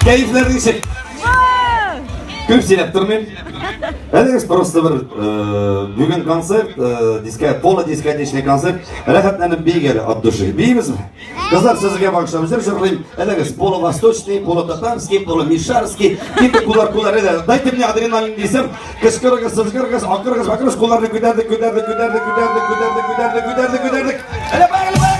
Кәефләр ничек? Күп сөйләп тормыйм. Әйдәгез просто бер бүген концерт, диско, полудискотечный концерт. Рәхәтләнеп биик әле от души. Биимезме? Кызлар, сезгә багышлап җыр җырлыйм. Әйдәгез, полувосточный, полутатарский, полумишарский. Китте куллар, куллар, әйдә. Дайте мне адреналин дисәм, кычкырыгыз, сызгырыгыз, акырыгыз, бакырыгыз, кулларны күтәрдек, күтәрдек, күтәрдек, күтәрдек, күтәрдек, күтәрдек, күтәрдек. Әйдә, поехали!